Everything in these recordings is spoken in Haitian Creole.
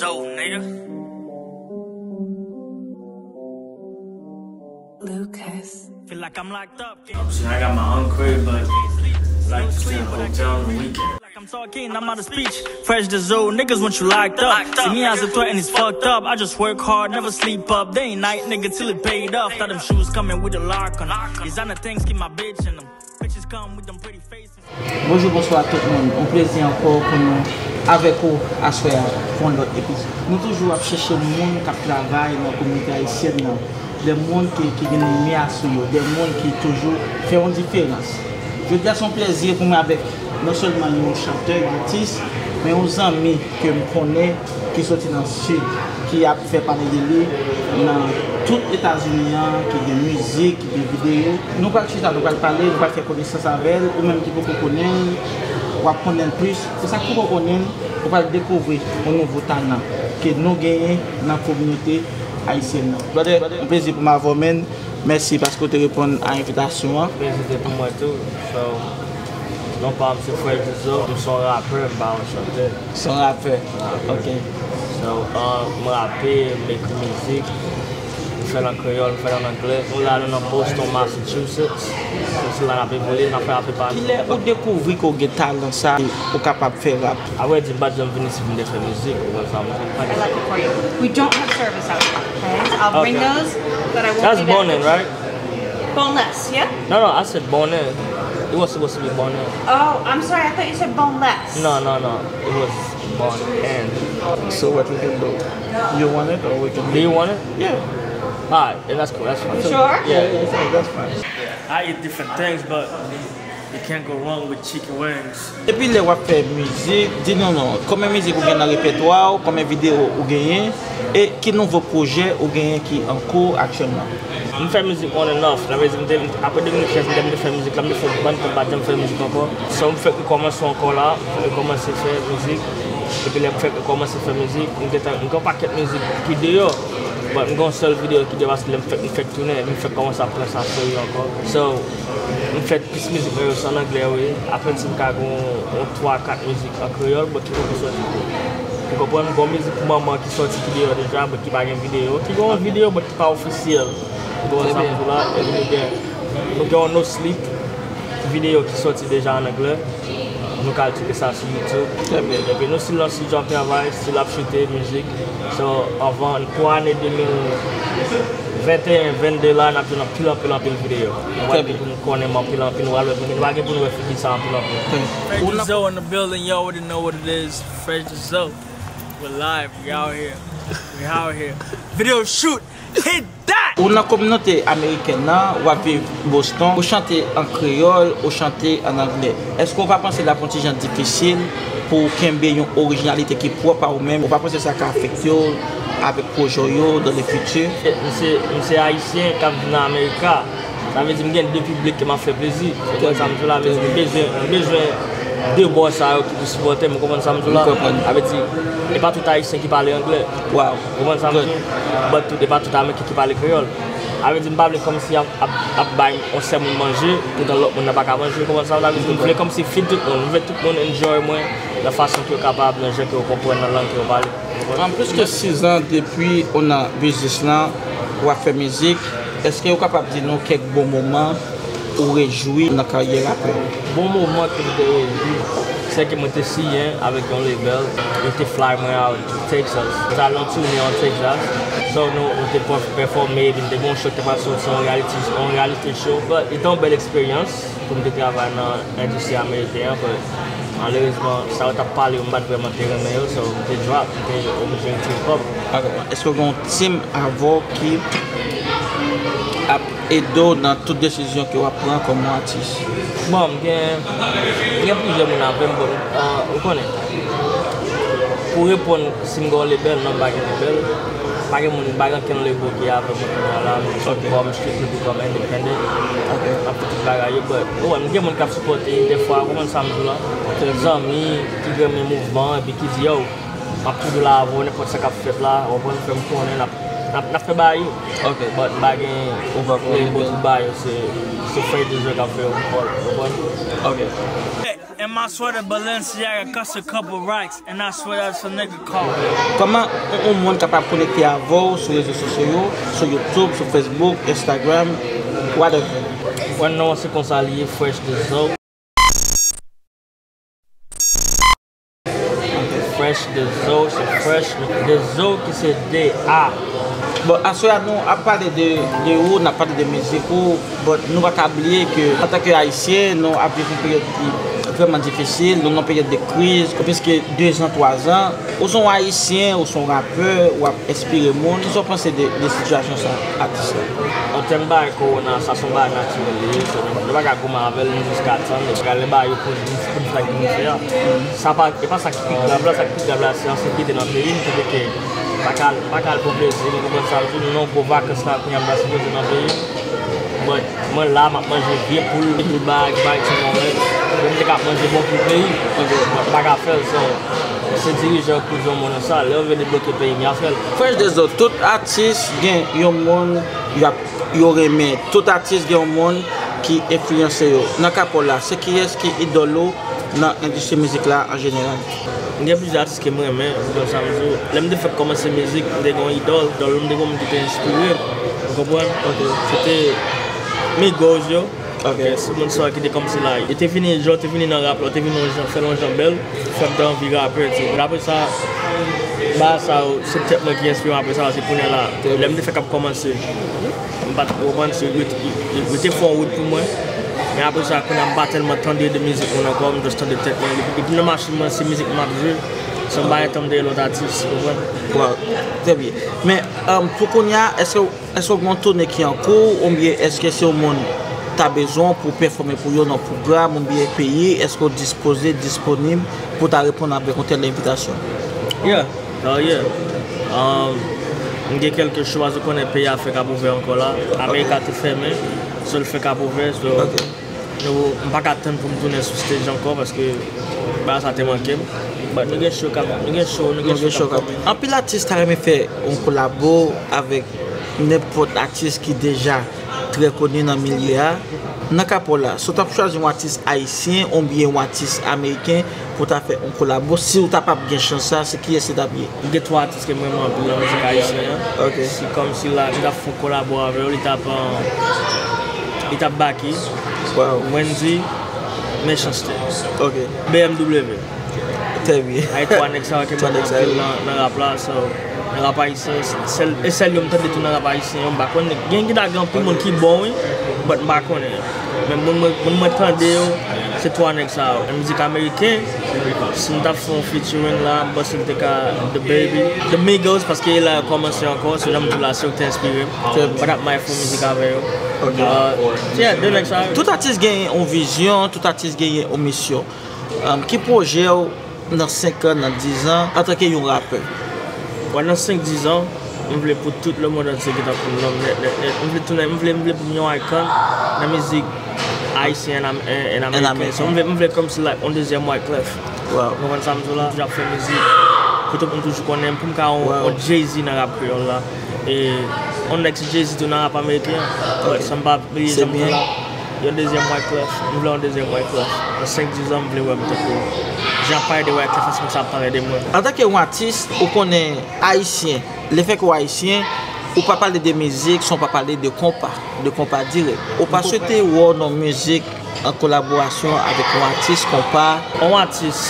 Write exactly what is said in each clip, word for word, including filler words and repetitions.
Yo, nigga. Lucas. Feel like I'm locked up. I'm saying I got my own crib, but like to stay in a hotel on the weekend. Like I'm talking, I'm out of speech. Fresh the zoo, niggas want you locked up. See me as a threat and it's fucked up. I just work hard, never sleep up. Day and night, nigga, till it paid off. Thought them shoes coming with a lark on 'em. Designer things keep my bitch in 'em. Bitches come with them pretty faces. Bonjou, bonswa tout moun. Yon plezi ankò pou nou avèk ou aswè a pou yon lòt epizòd. Nou toujou ap chèche moun k ap travay nan kominote ayisyèn nan, de moun ki, ki gen limyè sou yo, de moun ki toujou fè yon diferans. Jodi a se yon plezi pou mwen avèk non sèlman yon chantè, yon atis, men yon zanmi ke m konnen ki soti nan Sid, ki ap fè pale de li nan tout Etazini an, ki gen mizik, ki gen videyo. Nou pral chita, nou pral pale, nou pral fè konesans avè l, ou menm ki poko konnen l, w ap konnen l plis. Pou sa k poko konnen l, ou pral dekouvri yon nouvo talan ke nou genyen nan kominote ayisyèn nan. Brother, yon plezi pou m avè w, man. Mèsi paske w te reponn a envitasyon an. Plezi te pou mwen tou. So, non pa m se Fresh Dizo, m se yon rapè, m pa yon chantè. Se yon rapè. Ok. So, uh, m rape, m ekri mizik, m fè l an kreyòl, m fè l an anglè. Nou la, nou nan Boston, Massachusetts. So, se la n ap evolye, n ap fè rape pa nou. Kilè ou dekouvri ke w gen talan sa e ou kapab fè rap? Avrèdi, m pa t janm vin isi pou m te fè mizik, ou konn sa, m pa gen. I left it for you. We don't have service outside. Okay? I'll bring Okay. Those, but I won't That's be back. Bonin, right? Boneless, yeah? No, no, I said Bonin. It was supposed to be Bonin. Oh, I'm sorry. I thought you said boneless. No, no, no. It was Bonin. So what we can do? You want it or we can Do you want it? Yeah. Alright, then that's cool. That's fine. You sure? Yeah. Yeah, that's fine. I eat different things, but you can't go wrong with chicken wings. Depi lè w ap fè mizik, di nou non, konbyen mizik ou gen nan repètwa w, konbyen videyo ou genyen, e ki nouvo pwojè ou genyen ki an kou aktyèlman? M fè mizik on and off. Sa vle di, m te, apre de mil kenz, m te, m te fè mizik la, m te fè yon bann tan m pa t janm fè mizik ankò. So, m fèk rekòmanse ankò la, m fèk rekòmanse fè mizik. Epi lè m fèk rekòmanse fè mizik, m gentan, m gen yon pakèt mizik ki deyò. But m gen yon sèl videyo ki deyò paske lè m fèk, m fèk tounen, epi m fèk kòmanse ap pran sa serye ankò. So, m fè plis mizik mwen yo se an anglè yo ye. Apre si m ka gen yon, yon twa kat mizik an kreyòl, but ki poko soti tou. Ou konprann? Gon mizik pou manman ki soti ki deyò deja, but ki pa gen videyo. Ki gen yon videyo, but ki pa ofisyèl. Ou konprann sa m di w la? Epi nou gen, nou gen yon No Sleep videyo ki soti deja an anglè. Nou ka al tcheke sa sou YouTube. Epi nou still nan estidyo ap travay, still ap choute mizik. So, anvan, pou ane de mil venteyen, vennde la, n ap jwenn anpil, anpil, anpil videyo. Nou pral gen pou nou konnen m anpil, anpil. Nou pral wè, nou pral gen pou nou wè figi sa anpil, anpil. Fresh Dizo in the building, you already know what it is. Fresh Dizo. We're live, we out here. We out here. Video shoot. Hit that! Ou nan kominote amerikèn nan, w ap viv Boston, ou chante an kreyòl, ou chante an anglè. Èske w pa panse l ap yon ti jan difisil pou w kenbe yon orijinalite ki pwòp a ou menm? Ou pa panse sa ka afekte w avèk pwojè w yo dans le futur? M se, m se ayisyen k ap viv nan Amerika. Sa vle di m gen de piblik ke m ap fè plezi. Ou konprann sa m di w la? Vle di m bezwen, m bezwen de bò sa yo ki pou sipòte m. Ou konprann sa m di w la? Sa vle di, e pa tout ayisyen ki pale anglè. Wow. Ou konprann sa m di w? But tout, e pa tout ameriken ki pale kreyòl. Sa vle di m pa vle kòmsi ap, ap, ap bay yon sèl moun manje, toutan lòt moun nan pa ka manje. Ou konprann sa m di w la? M vle kòmsi feed tout moun, m vle tout moun enjoy mwen nan fason ke yo kapab, nan jan ke yo konprann, nan lang ke yo pale. An plis ke sizan depi ou nan biznis lan, w ap fè mizik, èske ou kapab di nou kèk bon moman ou rejwi nan karyè rapè? Bon moman ke m te rejwi, se ke mwen te siyen avèk yon label, yo te fly mwen out to Texas. T al yon toune an Texas. So nou, nou te pèfòme, epi m te gen yon show ki te pral soti, yon reality, yon reality show. But, li te yon bèl eksperyans pou m te travay nan endistri ameriken an, but malerezman, sa yo t ap pale yo, m pa t vrèman te renmen yo, so m te drop, m te oblije retire kò m. Èske w gen yon team avè w ki ap ede w nan tout desizyon ke w ap pran kòm yon atis? Bon, m gen, m gen plizyè moun avè m, but, ah, ou konnen, pou reponn si m gen yon label, non, m pa gen label. Pa gen moun, pa gen okenn lebo ki avè mwen kounye a la, m sou kò m, strictly pou kò m, independent. M ap fè tout bagay yo, but, ou wè, m gen moun k ap sipòte, dèfwa, ou konprann sa m di w la? Zanmi ki renmen mouvman, epi ki di, yo, m ap toujou la avè w, nenpòt sa k ap fèt la, ou konprann, fè m konnen, n ap, N ap, n ap fè bagay yo. Ok. But m pa gen, ok, but bagay yo se, se Fresh Dezo k ap fè yo, ou konprann? Ok. And my sweater Balenciaga cost a couple racks, and I swear that's a nigga car. Kòman yon, yon moun kapab konekte avè w sou rezo sosyo yo, sou YouTube, sou Facebook, Instagram, whatever? Mwen non se konsa li ye, Fresh Dezo. Fresh Dezo, se Fresh Dezo ki se D A. Bon, aswè a nou ap pale de, de ou, n ap pale de mizik ou, but nou pa ka bliye ke antanke Ayisyen, nou ap viv yon peryòd ki vrèman difisil, nou nan yon peryòd de kriz, gen plis ke dezan, twazan. Ou se yon Ayisyen, ou se yon rapè, w ap enspire moun. Kisa w panse de, de sitiyasyon sa, atis la? An tèm bagay kowona, sa se yon bagay natirèl li ye, so nou, nou pa ka goumen avè l, nou jis ka tann, epi lè bagay yo poze, nou, nou fè sa ki pou nou fè a. Sa pa, e pa sa ki pi grav la, sa ki pi grav la, se ensekirite nan peyi n, kote ke m pa ka al, m pa ka al pou plezi, nou konprann sa m di w, nou nan yon gwo vakans la kounye a, m ta sipoze nan peyi m. Mwen, mwen la, m ap manje vye poul, vye poul bay, bay ti mwen menm. Mwen te ka ap manje bon poul peyi. Ok. Mwen pa ka fè l, so, se dirijan yo k pou di yon moun sa, lè yo vle debloke peyi m, y a fè l. Fresh Dezo, tout atis gen yon moun y ap, yo renmen. Tout atis gen yon moun ki enfliyanse yo. Nan ka pa w la, se kiyès ki idòl ou nan endistri mizik la an jeneral? M gen plizyè atis ke m renmen, ou konprann sa m di w. Lè m te fèk kòmanse mizik, m te gen yon idòl, idòl m te gen yon moun ki te enspire m, ou konprann? Ok. Se te Migos yo. Ok. Se moun sa yo ki te kòmsi la. Yo te vini, jan yo te vini nan rap la, yo te vini yon jan, fè l yon jan bèl, fè m te anvi rapè, tu. Men apre sa, bagay sa yo, se tèt mwen ki enspire m apre sa, se kounye a la. Lè m te fèk ap kòmanse. M pa t konprann se yo, yo, yo te fè yon wout pou mwen. Men apre sa, kounye a m pa tèlman tande de mizik moun ankò, m just tande tèt mwen. Depi, depi nan machin mwen, se mizik m ap jwe. San m pa gentan tande lòt atis, ou konprann? Wow, trè byen. Men, um, pou kounye a, èske, èske w gen yon toune ki an kou, oubyen èske se yon moun ta bezwen pou pèfòme pou yo nan pwogram, oubyen peyi, èske w dispoze, disponib pou ta reponn avèk yon tèl envitasyon? Yeah. Oh yeah. Um, m gen kèlke show, paske ou konnen peyi a fèk ap ouvè ankò la. Amerika te fèmen, so l fèk ap ouvè, so nou, m pa ka tann pou m tounen sou stage ankò, paske bagay sa te manke m. But nou gen show k ap, nou gen show, nou gen show k ap. Anpil atis ta renmen fè yon kolabo avèk nenpòt atis ki deja trè koni nan milye a. Nan ka pa w la, si w t ap chwazi yon atis ayisyen oubyen yon atis ameriken pou w ta fè yon kolabo, si w ta p ap gen chans sa, se kiyès li t ap ye? M gen twa atis ke m renmen anpil nan mizik ayisyen an. Ok. Si kòmsi la, m t ap fè yon kolabo avè yo, li t ap, euh, li t ap Baky, Wendy, Mechanste. Ok. B M W. Trè byen. Ay twa nèg sa yo ke m renmen anpil nan, nan rap la, so, nan rap ayisyen, sèl, e sèl yo m tande tou nan rap ayisyen yo, m pa konnen. Gen, gen ta gen anpil moun ki bon, wi, but m pa konnen. Men moun mwen, moun mwen tande yo, se twa nèg sa yo. Nan mizik ameriken, si m t ap fè yon featuring la, m panse m te ka The Baby, The Migos, paske e la yo kòmanse ankò, so jan m di w la, se yo ki te enspire m. Trè byen. Mwen t ap may fè yon mizik avè yo. Ok. Euh, yeah, de nèg sa yo. Tout atis genyen yon vizyon, tout atis genyen yon misyon. Um, ki pwojè w nan senk an, nan diz an, antanke yon rapè? Bon, nan senk, diz an, m vle pou tout le monde entier gentan konn non m nèt, nèt, nèt. M vle tounen, m vle, m vle pou m yon icon nan mizik ayisyen and, and, and American. So, m vle, m vle kòmsi like yon dezyèm Wyclef. Wow. Ou konprann sa m di w la? J ap fè mizik pou tout moun toujou konnen m, pou m ka yon, yon Jay-Z nan rap kreyòl la. E yon next Jay-Z tou nan rap ameriken an. But sa m pa bliye jan m di w la. Yon dezyèm Wyclef. M vle yon dezyèm Wyclef. Nan senk, diz an, m vle wè m tankou jan ap pale de Wyclef, èske moun sa ap pale de mwen? Antanke yon atis, ou konnen ayisyen, lefètke w ayisyen, ou pa pale de mizik san w pa pale de konpa, de konpa dirèk. Ou pa swete wè w nan mizik an kolaborasyon avèk yon atis konpa? Yon atis,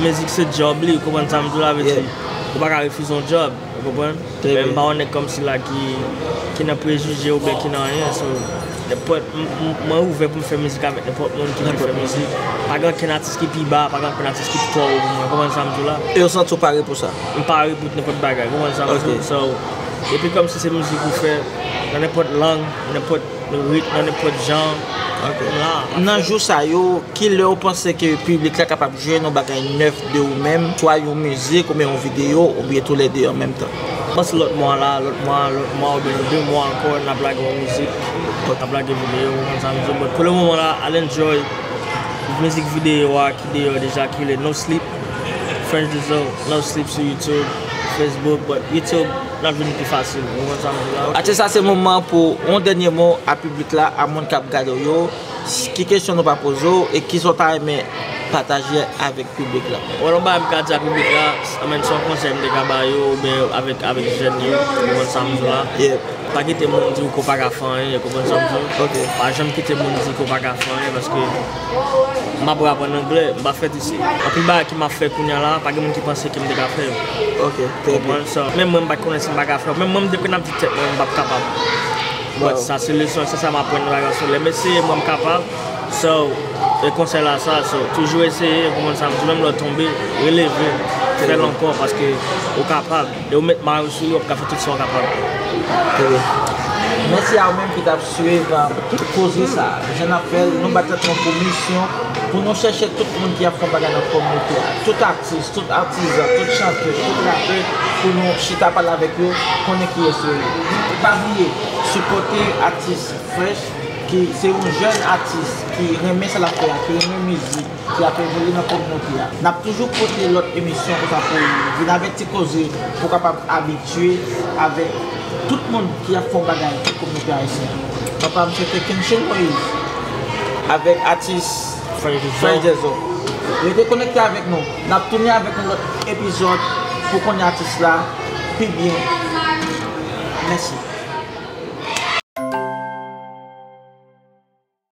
mizik se djob li, ou konprann sa m di w la, vle di, ou pa ka refize yon djob, ou konprann? Men m pa yon nèg kòmsi la ki, ki nan prejije oubyen ki nan anyen, so, nenpòt, m, m, mwen ouvè pou m fè mizik avèk nenpòt moun ki vle fè mizik. Pa gen okenn atis ki pi ba, pa gen okenn atis ki twò wo pou mwen, ou konprann sa m di w la? E w santi w pare pou sa? M pare pou nenpòt bagay, ou konprann sa m di w? So, epi kòmsi se mizik ou fè, nan nenpòt lang, nenpòt ritm, nan nenpòt jan, m la. Nan jou sa yo, ki lè w panse ke piblik la kapab jwenn yon bagay nèf de ou menm, swa yon mizik oubyen yon videyo, oubyen toulède an menm tan? M panse lòt mwa la, lòt mwa, lòt mwa oubyen nan de mwa ankò, n ap lage yon mizik, n ap lage videyo, ou konn sa m di w. But pou le moman la, al enjoy mizik videyo a ki deyò deja, ki rele No Sleep, Fresh Dezo, No Sleep sou YouTube, Facebook, but YouTube, L ap vin pi fasil, ou konprann sa m di la? Atis la, se moman pou yon dènye mo a piblik la, a moun k ap gade w yo. Ki kesyon nou pa poze w e kisa w ta renmen pataje avèk piblik la? Bon, yon bagay m ka di a piblik la, anmèn se yon konsèy m te ka ba yo, oubyen avèk, avèk jèn yo, ou konprann sa m di la? Yeah. Pa kite moun di w ke w pa ka fè anyen, ou konprann sa m di w? Ok. Pa janm kite moun di ke w pa ka fè anyen, paske m ap aprann anglè, m pa fèt isi. Anpil bagay ke m ap fè kounye a la, pa gen moun ki panse ke m te ka fè yo. Ok, trè byen. Konprann sa? Menm mwen, m pa t konnen si m pa ka fè yo. Menm mwen, m te konn ap di tèt mwen, m p ap kapab. But sa se leson, se sa m aprann nan bagay sou lè m eseye, mwen m kapab. So, e konsèy la sa, so, toujou eseye, ou konprann sa m di, menm lè w tonbe, releve, fè l ankò, paske ou kapab. E ou met mayo sou li, w ap ka fè tout sa w kapab. Trè byen. Mèsi a ou menm ki t ap swiv, uh, tout koze sa. Jan n ap fè l, nou bat tèt nou pou misyon, pou nou chèche tout moun ki ap fè yon bagay nan kominote a. Tout atis, tout atizan, tout chantè, tout rapè, pou nou chita pale avèk yo, konnen kiyès yo ye. E pa bliye, sipòte atis Fresh, ki se yon jèn atis ki renmen sa l ap fè a, ki renmen mizik, ki ap evolye nan kominote a. N ap toujou pote lòt emisyon konsa pou vin avèk ti koze, pou kapab abitye avèk tout moun ki ap fè yon bagay pou kominote ayisyen an. Papa m se te Kenchel Moïse avèk atis Frè Dezò. Rete konekte avèk nou. N ap tounen avèk yon lòt epizòd pou konnen atis la pi byen. Mèsi.